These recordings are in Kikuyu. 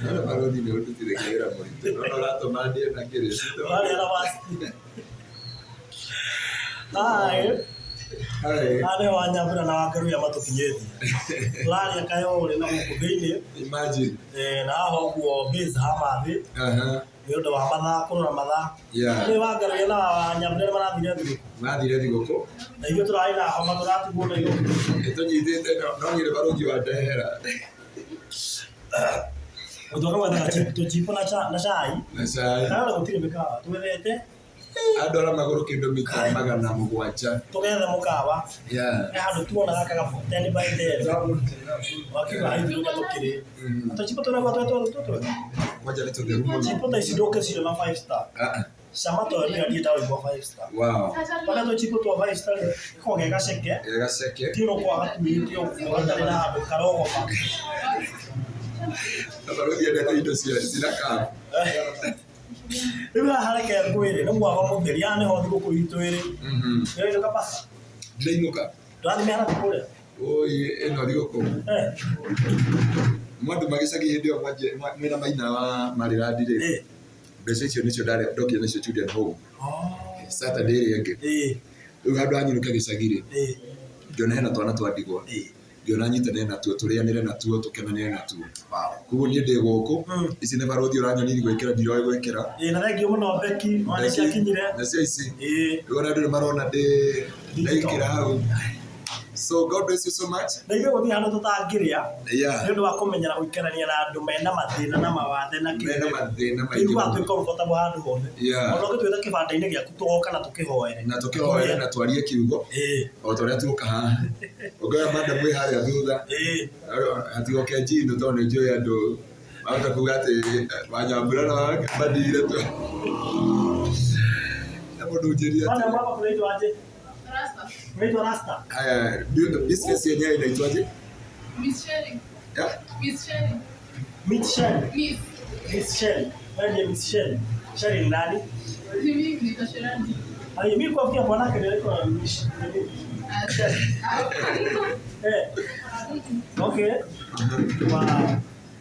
Nona barũthi nĩ ũndutire wĩra mũritũ. Nona ũratũma ndĩe na kĩrĩcito. Ũrarĩa na maski. Hi. Hi. Haha nĩho Wanyambura na Wangeruya matũkinyĩtie. Tũraria Kayole na gũkũ thĩinĩ. Imagine. Eh, na haha ũguo base ha mathĩ nĩ ũndũ wa mathaa kũrora mathaa. Nĩ Wangeruya na Wanyambura nĩ marathire thigũkũ. Mathire thigũkũ. Na ithuĩ tũrarĩ na homa tũratigwo Nairobi. Nĩtũnyitĩte no nyĩrĩ barũthi wa ndehera. Gũthoka gwethaga tũchipo na na cai. Na cai. Kayole gũtirĩ mĩkawa twethete. Andwara magũrũ kĩndũ mita 700. Tũgethe mũkawa. He handũ tuonaga kagabu 10 by 10. Wakiuga haithiũka tũkĩrĩ. Tũchipo tũragua twetwetwetwega. Kwanja nĩ tũtheru mũno. Chipo ta ici ndũngĩciona 5 star. Ah, ah. Cama to niyo ndiĩ ndaigua 5 star. Ona tũchipo twa 5 star rĩ, gakoragwo ge gaceke. Ge gaceke. Ti ũguo gatuĩte ũguo gatarĩ na handũ karogoma. Na barũthi endete indo cia cina kabu. Rĩu haha reke ngwĩre nĩ mwago mũtheri, haha nĩho thigũkũ itũ ĩrĩ. Nĩũrainũka pasta? Ndirainũka. Ndũrathiĩ mĩharatĩ kũrĩa? Oi, ĩno thigũkũ. Eh. Mwandũma gĩcagi hĩndĩ ĩyo mwĩna maina wa Maryland rĩ. Mbeca icio nĩcio ndarĩ ndokire nacio children home. Saturday ĩrĩa ĩngĩ. Rĩu handũ ha nyinũke gĩcagi rĩ, ngĩona hena twana twa ndigwa. Ngĩona nyitanĩre natuo, tũrĩanĩre natuo, tũkenanĩre natuo. Koguo niĩ ndĩ gũkũ, ici nĩ barũthi ũranyonirie gwĩkĩra ndiroĩ gwĩkĩra. Ĩĩ na thengiũ mũno Becky, ona nĩ ciakinyire. Nacio ici. Rĩu ona andũ nĩ marona ndĩ ndaikĩra hau. So God bless you so much. Na ithuĩ gũtirĩ handũ tũtangĩrĩa. Nĩ ũndũ wa kũmenyera gũikarania na andũ mena mathĩna na mawathe na kĩ. Mena mathĩna maingĩ. Tũiguaga twĩ comfortable handũ hothe. Ona ũngĩtwĩta kĩbanda-inĩ gĩaku tũgoka na tũkĩhoere. Na tũkĩhoere na twarie kiugo. O ta ũrĩa tuoka haha. Ũngĩona madam wĩ harĩa thutha. Hatigoke njino tondũ nĩ njũĩ andũ mahota kuga atĩ Wanyambura na Bandire tu. Na mũndũ ũnjĩrire atĩ. Madam hapa kunaitwa aje? Rasta. Unaitwa Rasta? Haya, business yenyewe inaitwaje? Miss Sherry. Yeah? Miss Sherry. Miss Sherry. Miss. Miss Sherry. Wewe ndiye Miss Sherry. Sherry ni nani? Ni mimi naitwa Sherani. Ai, mimi kwa pia bwanake ndiye alikuwa Miss Sherry. Eh. Okay. Wow.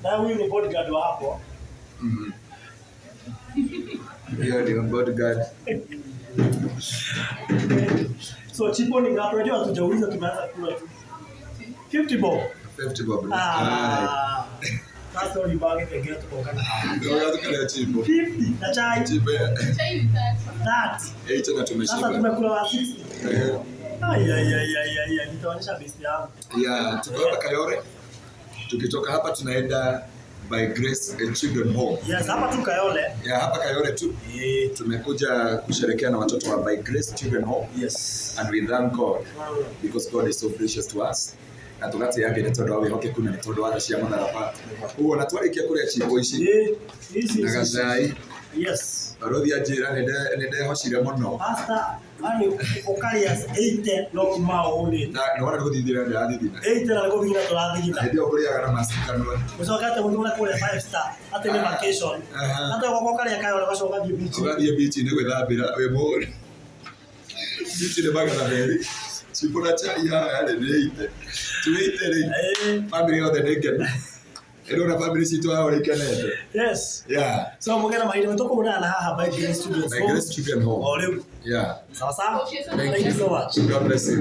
Na huyu ni bodyguard wa hapo. Hiyo ndio bodyguard. So chipo ni ngapi? Unajua hatujauliza, tumeanza kula tu. 50 bob. 50 bob. Ah. Sasa ulibaki pekee tukoka na. Ndio tukalia chipo. 50 na chai. Chipo. Chai ni 30. 30. Eh, tena tumeshiba. Sasa tumekula wa 60. Ai ai ai ai ai, nitaonyesha best yangu. Yeah, tuko hapa Kayole. Tukitoka hapa tunaenda By Grace and Children Home. Yes, hapa tu Kayole. Yeah, hapa Kayole tu. Tumekuja kusherehekea na watoto wa By Grace Children Home. Yes. And we thank God because God is so gracious to us. Na tũgatĩĩa Ngai nĩ tondũ wa wĩhokeku na nĩ tondũ wa tha cia mũtharaba. Ũguo na twarĩkia kũrĩa cibo ici na gacai. Yes. Barũthi anjĩra nĩ ndehocire mũno. Pastor, yani ũkarĩa 80 no kuma ũhũnĩte. Na nĩ wona nĩ gũthithina ndĩrathithina. 80 na nĩ gũthithina tũrathithina. Hĩndĩ ĩyo ngũrĩaga na mask kanua. Ũcoke atĩ mũndũ kũrĩa 5 star atĩ nĩ vacation. Atĩ ũgoka ũkarĩa Kayole ũgacoka ũgathiĩ beach. Ũgathiĩ beach nĩ gwĩthambĩra wĩ mũhũnu. Beach nĩ 200. Chipo na chai haha rĩ nĩ 80. Tuĩte rĩ. Family yothe nĩ ngenu. Ĩrona family citũ haha ũrĩa ikenete. Yes. Yeah. So mũgĩe na mahinda tũkũhũrana na haha By Grace Children's By Grace Children Home. O rĩu. Yeah. Sawa sawa. Thank you so much. God bless you.